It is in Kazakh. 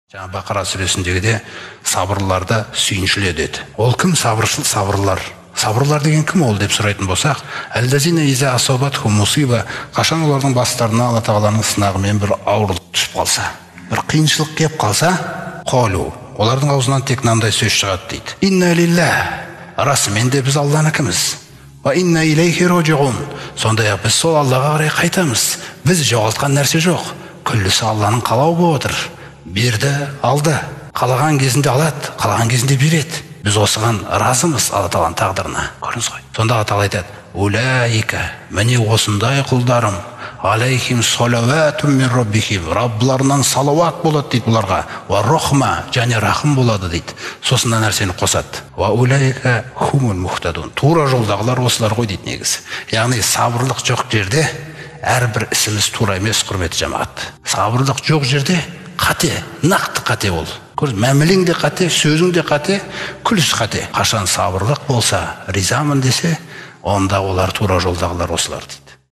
Жаңа Бақара сүресіндегіде сабырларды сүйіншіле деді. Ол кім сабыршыл сабырлар? Сабырлар деген кім ол деп сұрайтын болсақ, әллазина иза асабатхум мусиба, қашан олардың бастарына Алла тағаланың сынағымен бір ауырлық түсіп қалса, бір қиыншылық келіп қалса, қалу, олардың аузынан тек мынандай сөз шығады дейді. Инна лиллах, расымен де біз Алланікіміз. Уа инна илейхи рожиғун, сондай-ақ біз сол Аллаға қарай қайтамыз. Біз жоғалтқан нәрсе жоқ, күллісі Алланың қалауы болып отыр. Берді, алды, қалаған кезінде алады, қалаған кезінде береді. Біз осыған разымыз Алла тағаланың тағдырына. Көрдіңіз ғой. Сонда Алла тағала айтады: Улаика, міне осындай құлдарым, алейхим салаватун мин раббихим, Раббларынан салауат болады дейді бұларға, уа рахма, және рахым болады дейді. Сосын мына нәрсені қосады: Уа улаика хумул мухтадун, тура жолдағылар осылар ғой дейді негізі. Яғни сабырлық жоқ жерде әрбір ісіміз тура емес, құрметті жамағат. Сабырлық жоқ жерде қате, нақты қате ол. Көрдіңіз, мәмілең де қате, сөзің де қате, күліс қате. Қашан сабырлық болса, ризамын десе, онда олар тура жолдағылар осылар дейді.